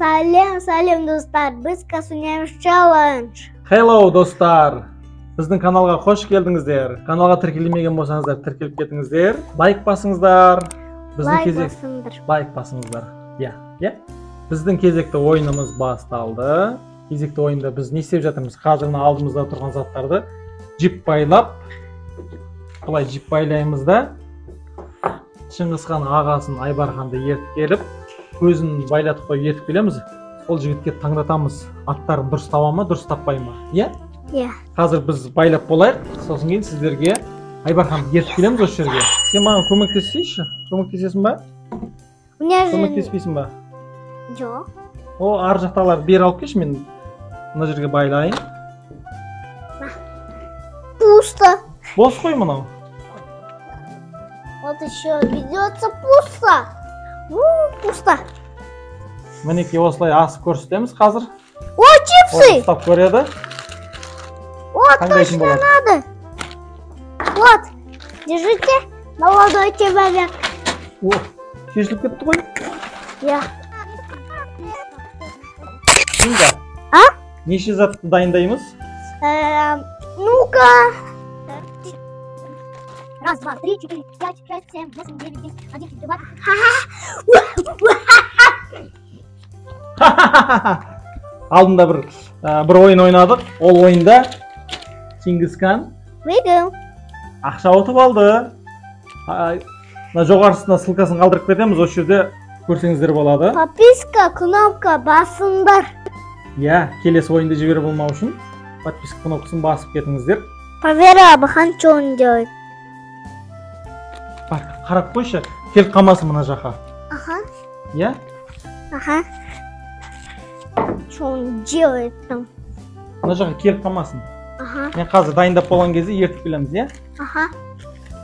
Сәлем, сәлем, достар! Біз Касунем челлендж. Hello, достар! Біздің каналға қош келдіңіздер. Каналға тіркелмеген болсаңыздар, тіркеліп кетіңіздер. Лайк басыңыздар. Біздің Лайк кезек басыңдар. Лайк басыңыздар. Иә, иә. Біздің кезекті ойынымыз басталды. Кезекті ойында біз не істеп жатырмыз? Қазір мына алдымызда тұрған заттарды жіп байлап, былай жіп байлаймыз да, Шыңғысхан ағасын Айбарханды ертіп келіп, көзін байлатып қойып ертіп келеміз. Ол жігітке таңдатамыз, аттарын дұрыс таба ма, дұрыс таппай ма? Иә? Иә. Қазір біз байлап болайық, сосын кейін сіздерге Айбарханды ертіп келеміз осы жерге. Сен маған көмектессейші? Көмектесесің ба? У меня же. Көмектеспейсің ба? Жоқ. О, ар жақтағыларды бері алып келші, мен мына жерге байлайын. Пусто. Бос қой мынау. Вот еще ведется пусто. У, пусто. Мінекей, осылай асып көрсетеміз қазір. О, чипсы! Ол ұстап көреді. О, Қандай точно болады? Надо. Вот, держите, молодой человек. О, шешіліп кетті ғой. Я. Инга. А? Неше затты дайындаймыз? Ну-ка. Раз, два, три, четыре, пять, шесть, семь, восемь, девять, 10, 11, 12. Алдында бір ойын ойнадық. Ол ойында Чингисхан Выиграл. Ақша ұтып алды. Мына жоғарысына ссылкасын қалдырып кетеміз, осы жерде көрсеңіздер болады. Подписка, кнопка басыңдар. Иә, келесі ойынды жіберіп алмау үшін подписка кнопкасын басып кетіңіздер. Проверь, Абахан, что он делает. Бар, қарап қойшы, келіп қалмасын мына жаққа. Ага, Иә? Ага. Что он делает там? Мына жаққа келіп қалмасын. Ага, Мен қазір дайындап болған кезде ертіп келеміз, иә? Ага.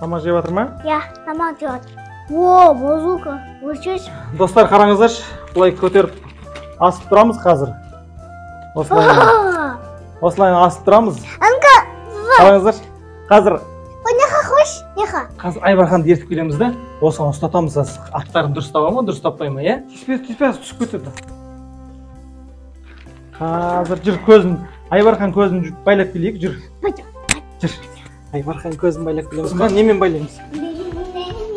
Тамақ жеп жатыр ма? Я сама делать. О, музыка. Вот здесь. Достар, қараңыздаршы, былай көтеріп асып тұрамыз қазір. Осылай, осылай асып тұрамыз. Анка, Қараңыздаршы, қазір неха хочешь? Неха. Қазір Айбарханды ертіп келеміз да, осыған ұстатамыз, аттарын дұрыс таба ма, дұрыс таппай ма, иә? Түспе, түспе, түсіп кетеді. Қазір жүр, көзін, Айбархан көзін байлап келейік, жүр. Пойдем. Жүр. Айбархан көзін байлап келеміз. Мына немен байлаймыз?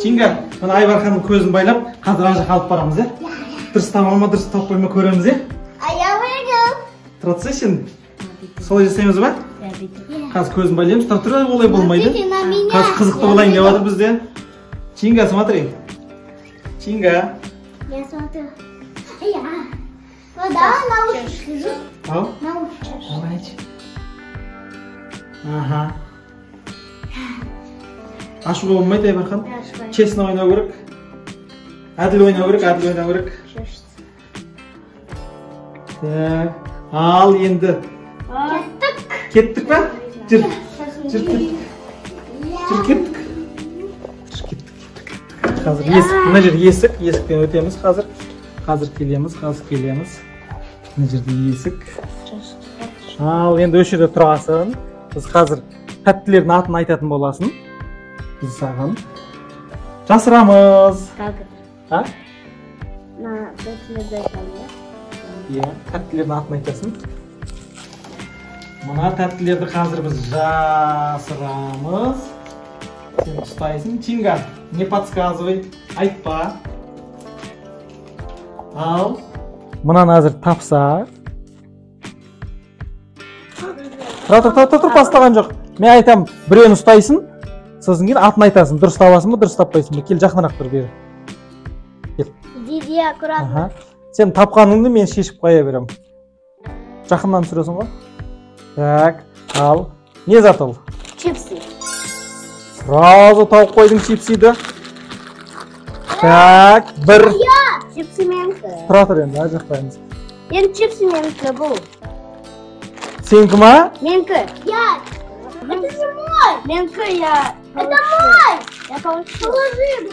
Чинга, мына Айбарханның көзін байлап, қазір ар жаққа алып барамыз, иә? Дұрыс таба ма, дұрыс таппай ма көреміз, иә? А я выиграл. Тұра тұрсай сен. Солай жасаймыз ба? Қазір көзін байлаймыз, тұра тұр, олай болмайды. Смотрите на меня. Қазір қызықты болайын деп жатыр бізде. Чинга, смотри. Чинга. Я смотрю. Я. Ну да, на уши сижу. Ау. На уши. Давайте. Ага. Ашуға болмайды, Айбархан. Честно ойнау керек. Әділ ойнау керек, әділ ойнау керек. Так. Ал енді Кеттік. Кеттік па? Жүр. Жүр, кеттік. Жүр, кеттік. Жүр, кеттік, кеттік, кеттік. Қазір есік, мына жер есік, есіктен өтеміз қазір. Қазір келеміз, қазір келеміз. Мына жерде есік. Ал енді осы жерде тұрасың. Біз қазір тәттілердің атын айтатын боласың. Біз саған жасырамыз. Как это? А? На Иә, тәттілердің атын айтасың. Мына тәттілерді қазір біз жасырамыз. Сен ұстайсың. Чинга, не подсказывай, айтпа. Ал, мынаны қазір тапса. Тұра тұр, тұра тұр, тұр, бастаған жоқ. Мен айтам, біреуін ұстайсың, сосын кейін атын айтасың. Дұрыс табасың ба, дұрыс таппайсың ба? Кел, жақынырақ тұр бері. Иди, иди, аккуратно. Аха. Сен тапқаныңды мен шешіп қоя беремін. Жақыннан түсіресің ғой. Так, ал. Не зат ол? Чипсы. Сразу тауып қойдың чипсиді. Так, бір. Чипсы менікі. Тұра тұр енді, ар жақтаймыз. Енді чипсы менікі бұл. Сенікі ма? Менікі. Я. Это же мой. Менікі я. Это мой. Я получил. Положи,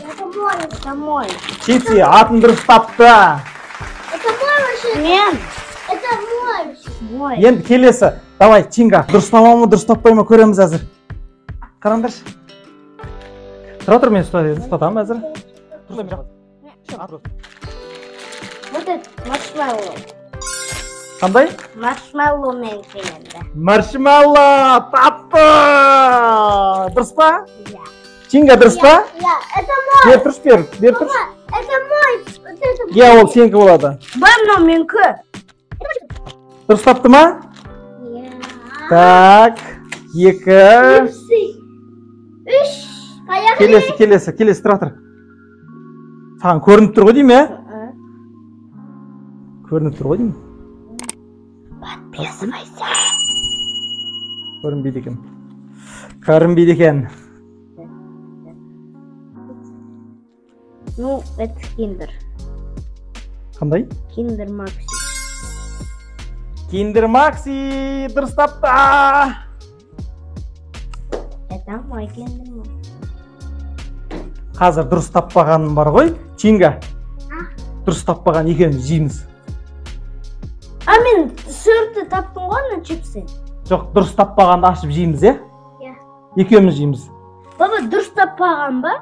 это мой. Это мой. Чипси, атын дұрыс тапты. Это мой вообще. Мен. Это мой. Мой. Енді келесі. Давай, Чинга. Дұрыс таба ма, дұрыс таппай ма көреміз әзір. Қараңдаршы. Тұра тұр, мен ұстатамын әзір. Вот этот маршмеллоу. Қандай? Маршмеллоу менікі енді. Маршмеллоу тапты! Дұрыс па? Иә. Чинга, дұрыс па? Иә, это мой. Бер тұршы, бер, бер тұршы. Это мой. Вот это мой. Иә, ол сенікі болады. Бар, мынау менікі. Дұрыс тапты ма? Иә. Так, екі. Чипсы. Үш. Поехали. Келесі, келесі, келесі, тұра тұр. Саған көрініп тұр ғой деймін, ә? Көрініп тұр ғой деймін. Подписывайся. Көрінбейді екен. Көрінбейді екен. Ну, это киндер. Қандай? Киндер Макси. Киндер Макси дұрыс тапты. Это мой киндер Макси. Қазір дұрыс таппағаным бар ғой. Чинга. Дұрыс таппаған екеуміз жейміз. А мен сырты таптым ғой ана чипсы. Жоқ, дұрыс таппағанды ашып жейміз, иә? Иә. Екеуміз жейміз. Баба, дұрыс таппаған ба?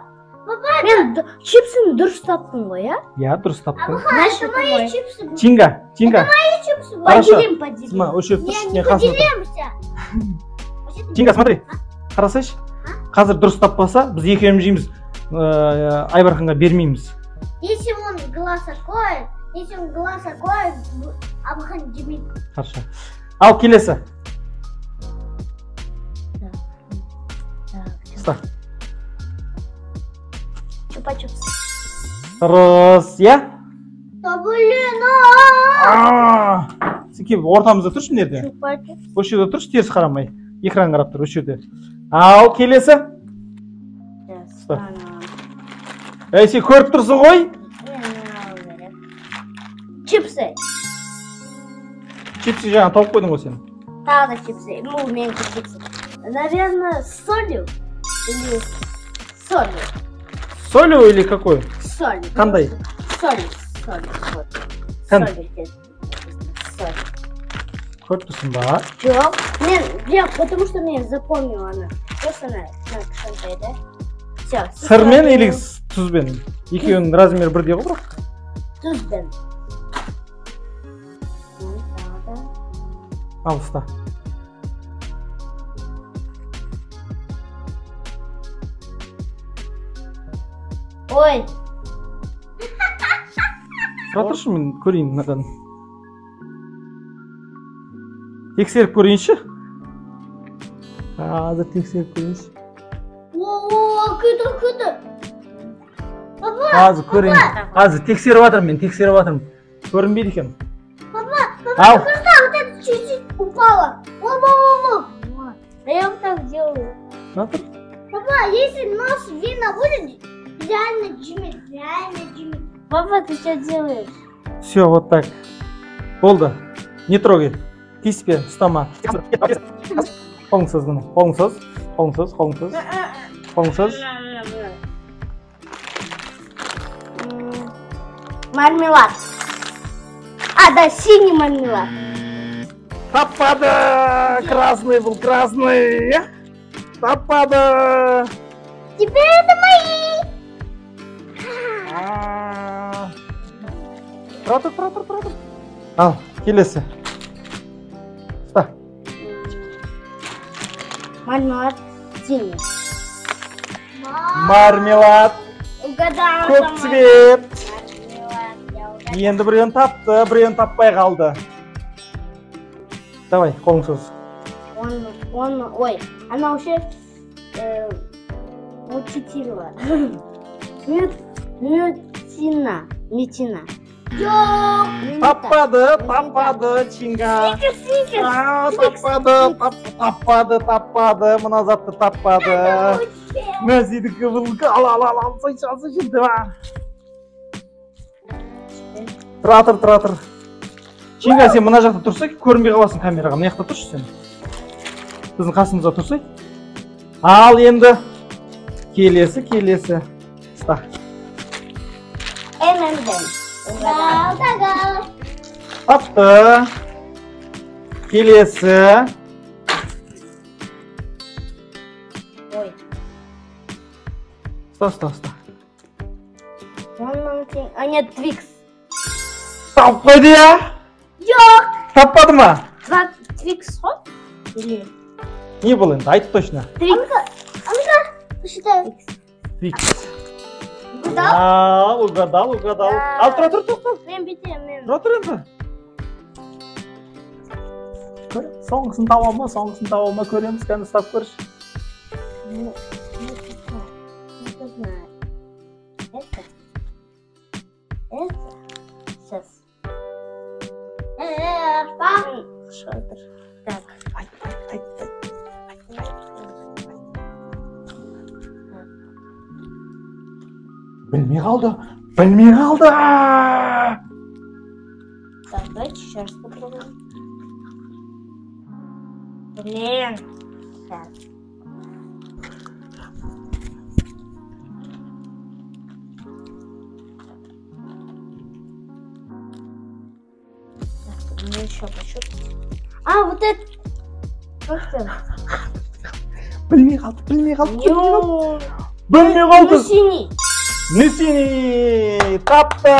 Баба, мен чипсыны дұрыс таптым ғой, иә? Иә, дұрыс таптың. Значит, это мои чипсы. Чинга, Чинга. Это мои чипсы. Хорошо. Поделим, поделим. Сма, осы жерде тұршы, Не, мен не қасында тұр. поделимся. Чинга, смотри. Қарасайшы. Қазір дұрыс таппаса, біз екеуміз жейміз. Айбарханға бермейміз. Если он глаз откроет, если он глаз откроет, Абахан жемейді. Хорошо. Ал келесі. Ұста. Чупа-чупс. Дұрыс, иә? Да блин, а! Сен келіп ортамызда тұршы мына жерде. Чупа-чупс. Осы жерде тұршы, теріс қарамай. Экран қарап тұр, осы жерде. Ал келесі. Ұста. Ей, сен көріп тұрсың ғой? Чипсы. Чипсы жаңа тауып қойдың ғой сен. Тағы да чипсы. Ну, менікі чипсы. Наверное, с солью или солью. Солью или какой? Солью. Қандай? Солью, солью, вот. Қандай? Солью здесь написано, соль. Көріп тұрсың ба? Жоқ. Мен, я, потому что мен запомнила она. Просто она, она кішкентай, да? Всё. Сырмен или тұзбен? Екеуінің размері бірдей ғой бірақ. Тұзбен. Ал, ұста. Ой. Тұра тұршы, мен көрейін мынадан. Тексеріп көрейінші. Қазір тексеріп көрейінші. О, күті, күті. Папа, Қазір көрейін. Қазір тексеріп жатырмын мен, тексеріп жатырмын. Көрінбейді екен. Папа, папа, Ау. что, вот это чуть-чуть упало. Во, во, во, во. Да я вот так делаю. Тұра тұр. Папа, если нос видно будет, реально жмет, реально жмет. Папа, ты что делаешь? Все, вот так. Болды. Не трогай. Тиіспе, ұстама. Қолың соз бұны. Қолың соз. Қолың соз, қолың соз. Қолың соз. Мармелад. А, да, синий мармелад. Таппады! Красный был, красный. Таппады! Теперь это мои. Тұра тұр, тұра тұр, тұра тұр. Ал, келесі. Ұста. Мармелад синий. Мармелад. Угадала Көк сама. цвет. Мармелад, я угадала. Енді біреуін тапты, біреуін таппай қалды. Давай, қолың соз. Он, ой, она вообще мутитила. Мютина, мютина. Жоқ. Таппады, таппады, Чинга. Сникерс, сникерс. А, таппады, таппады, таппады, мына затты таппады. Мәзидікі бұл, ал, ал, ал, алсайшы, алсайшы, два. Тұра тұр, тұра тұр. Чинга, сен мына жақта тұрсай, көрінбей қаласың камераға. Мына жақта тұршы сен. Біздің қасымызда тұрсай. Ал енді келесі, келесі. Ұста. M&M. Тапты. Келесі. Ой. Ұста, ұста, ұста. А нет, Твикс. Тауып қойды я? Жоқ. Таппады ма? Твикс қой? Или... Не бұл енді, айт точно. Твикс. А ну-ка, посчитай. Твикс. Угадал? Угадал, угадал. Ал, тұра тұр, тұр, тұр. Мен бүйтемін, мен. Тұра тұр енді. Көр, соңғысын таба ма, соңғысын таба ма, көреміз, кәні ұстап көрші. Ну, это знаю. Это. Это. Сейчас. Так. Айт, айт, айт, айт. Білмей қалды, білмей қалды. Так, давайте еще раз попробуем. Блин. Сейчас. Так, мне еще пощупать. А, вот это. Как это? Білмей қалды, білмей қалды. Білмей қалды. Нусини. Нусини. Тапты.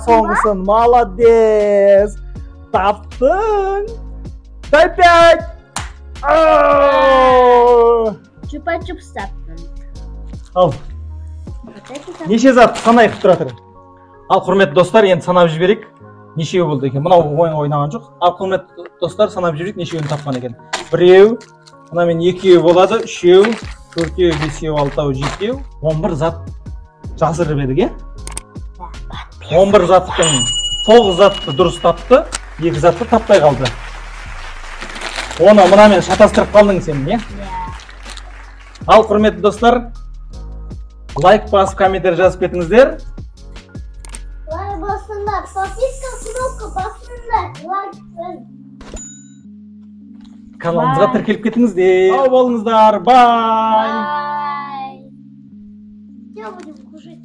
Соңғысын. Молодец. Таптың. Дай 5. Чупа-чупс таптым. Ал. Неше зат санайық, тұра тұр. Ал, құрметті достар, енді санап жіберейік. Нешеу болды екен? Мынау ойын ойнаған жоқ. Ал, құрметті достар, санап жіберейік, нешеуін тапқан екен. Біреу, мынамен екеу болады, үшеу, төртеу, бесеу, алтау, жетеу, 11 зат жасырып едік, е? 11 заттың 9 затты дұрыс тапты, 2 затты таппай қалды. Оны мынамен шатастырып қалдың сен, е? Ал, құрметті достар, лайк басып, комментарий жазып кетіңіздер. Лайк басыңдар, подписка кнопка басыңдар, лайк. Каналымызға тіркеліп кетіңіздер. Сау болыңыздар, бай. Бай. Все, будем кушать.